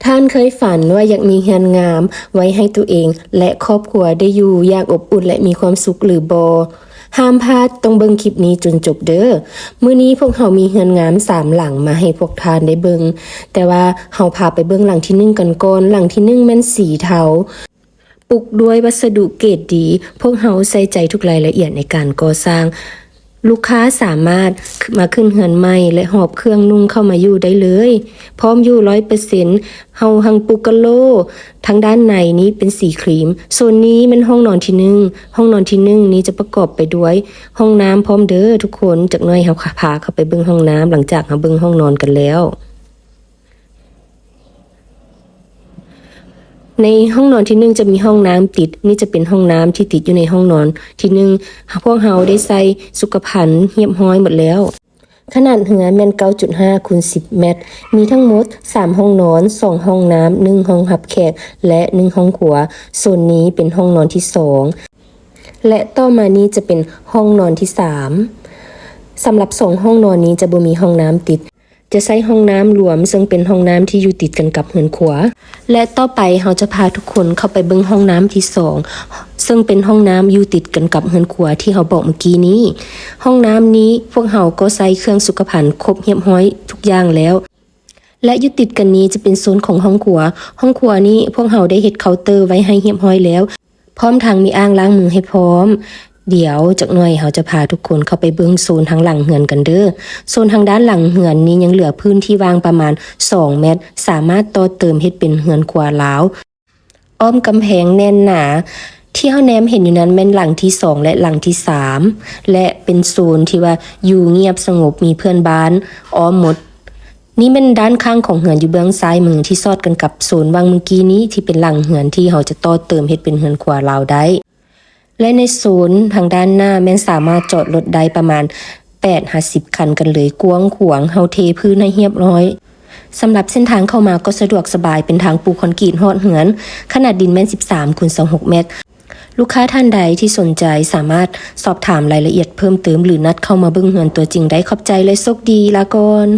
ທ່ານເຄີຍຝັນວ່າຢາກມີເຮືອນງາມໄວ້ໃຫ້ຕົວເອງ ແລະ ຄອບຄົວໄດ້ຢູ່ຢ່າງອົບອຸ່ນ ແລະ ມີຄວາມສຸກຫຼືບໍ່? ຫ້າມພາດ, ຕ້ອງເບິ່ງຄລິບນີ້ຈົນຈົບເດີ້. ມື້ນີ້ພວກເຮົາມີເຮືອນງາມສາມຫຼັງມາໃຫ້ພວກທ່ານໄດ້ເບິ່ງ, ແຕ່ວ່າເຮົາພາໄປເບິ່ງຫຼັງທີໜຶ່ງກັນກ່ອນ. ຫຼັງທີໜຶ່ງແມ່ນສີເທົາ, ປຸກດ້ວຍວັດສະດຸເກຣດດີ. ພວກເຮົາໃສ່ໃຈທຸກລາຍລະອຽດໃນການກໍ່ສ້າງ. ລູກຄ້າສາມາດມາຂຶ້ນເຮືອນໃໝ່ ແລະ ຫອບເຄື່ອງນຸ່ງເຂົ້າມາຢູ່ໄດ້ເລີຍ, ພ້ອມຢູ່ຮ້ອຍເປີເຊັນ. ເຮົາຮັ່ງປູກກະໂລ. ທາງດ້ານໃນນີ້ເປັນສີຄຣີມ. ໂຊນນີ້ແມ່ນຫ້ອງນອນທີໜຶ່ງ. ຫ້ອງນອນທີໜຶ່ງນີ້ຈະປະກອບໄປດ້ວຍຫ້ອງນ້ຳພ້ອມເດີ້ທຸກຄົນ. ຈັກໜ້ອຍເຮົາພາເຂົ້າໄປເບິ່ງຫ້ອງນ້ຳ ຫຼັງຈາກເຮົາເບິ່ງຫ້ອງນອນກັນແລ້ວ. ໃນຫ້ອງນອນທີໜຶ່ງຈະມີຫ້ອງນ້ຳຕິດ. ນີ້ຈະເປັນຫ້ອງນ້ຳທີ່ຕິດຢູ່ໃນຫ້ອງນອນທີໜຶ່ງ. ພວກເຮົາໄດ້ໃສ່ສຸຂະພັນຮຽບຮ້ອຍໝົດແລ້ວ. ຂະໜາດເຮືອນແມ່ນເກົ້າຈຸດຫ້າຄູນສິບແມັດ, ມີທັງໝົດສາມຫ້ອງນອນ, ສອງຫ້ອງນ້ຳ, ໜຶ່ງຫ້ອງຮັບແຂກ ແລະ ໜຶ່ງຫ້ອງຄົວ. ໂຊນນີ້ເປັນຫ້ອງນອນທີສອງ ແລະ ຕໍ່ມານີ້ຈະເປັນຫ້ອງນອນທີສາມ. ສຳລັບສອງຫ້ອງນອນນີ້ຈະບໍ່ມີຫ້ອງນ້ຳຕິດ, ຈະໃຊ້ຫ້ອງນ້ຳລວມ ເຊິ່ງເປັນຫ້ອງນ້ຳທີ່ຢູ່ຕິດກັນກັບເຮືອນຄົວ. ແລະ ຕໍ່ໄປເຮົາຈະພາທຸກຄົນເຂົ້າໄປເບິ່ງຫ້ອງນ້ຳທີສອງ ເຊິ່ງເປັນຫ້ອງນ້ຳຢູ່ຕິດກັນກັບເຮືອນຄົວທີ່ເຮົາບອກເມື່ອກີ້ນີ້. ຫ້ອງນ້ຳນີ້ພວກເຮົາກໍໃສ່ເຄື່ອງສຸຂະພັນຄົບຮຽບຮ້ອຍທຸກຢ່າງແລ້ວ ແລະ ຢູ່ຕິດກັນນີ້ຈະເປັນໂຊນຂອງຫ້ອງຄົວ. ຫ້ອງຄົວນີ້ພວກເຮົາໄດ້ເຮັດເຄົາເຕີໄວ້ໃຫ້ຮຽບຮ້ອຍແລ້ວ, ພ້ອມທັງມີອ່າງລ້າງມືໃຫ້ພ້ອມ. ດຽວຈັກໜ້ອຍເຮົາຈະພາທຸກຄົນເຂົ້າໄປເບິ່ງໂຊນທາງຫຼັງເຮືອນກັນເດີ້. ໂຊນທາງດ້ານຫຼັງເຮືອນນີ້ຍັງເຫຼືອພື້ນທີ່ວ່າງປະມານສອງແມັດ, ສາມາດຕໍ່ເຕີມເຮັດເປັນເຮືອນຄົວລາວ. ອ້ອມກຳແພງແໜ້ນໜາ. ທີ່ເຮົາແນມເຫັນຢູ່ນັ້ນແມ່ນຫຼັງທີສອງ ແລະ ຫຼັງທີສາມ ແລະ ເປັນໂຊນທີ່ວ່າຢູ່ງຽບສະຫງົບ, ມີເພື່ອນບ້ານອ້ອມໝົດ. ນີ້ແມ່ນດ້ານຂ້າງຂອງເຮືອນຢູ່ເບື້ອງຊ້າຍມືທີ່ສອດກັນກັບໂຊນຫວ່າງເມື່ອກີ້ນີ້ ທີ່ເປັນຫຼັງເຮືອນທີ່ເຮົາຈະຕໍ່ເຕີມເຮັດເປັນເຮືອນຄົວລາວໄດ້. ແລະ ໃນໂຊນທາງດ້ານໜ້າແມ່ນສາມາດຈອດລົດໄດ້ປະມານແປດຫາສິບຄັນກັນເລີຍ, ກວ້າງຂວາງ, ເຮົາເທພື້ນໃຫ້ຮຽບຮ້ອຍ. ສຳລັບເສັ້ນທາງເຂົ້າມາກໍສະດວກສະບາຍ, ເປັນທາງປູຄອນກຣີດຮອດເຮືອນ, ຂະໜາດດິນແມ່ນສິບສາມຄູນຊາວຫົກແມັດ. ລູກຄ້າທ່ານໃດທີ່ສົນໃຈສາມາດສອບຖາມລາຍລະອຽດເພີ່ມເຕີມ ຫຼື ນັດເຂົ້າມາເບິ່ງເຮືອນຕົວຈິງໄດ້. ຂອບໃຈ ແລະ ໂຊກດີ. ລາກ່ອນ.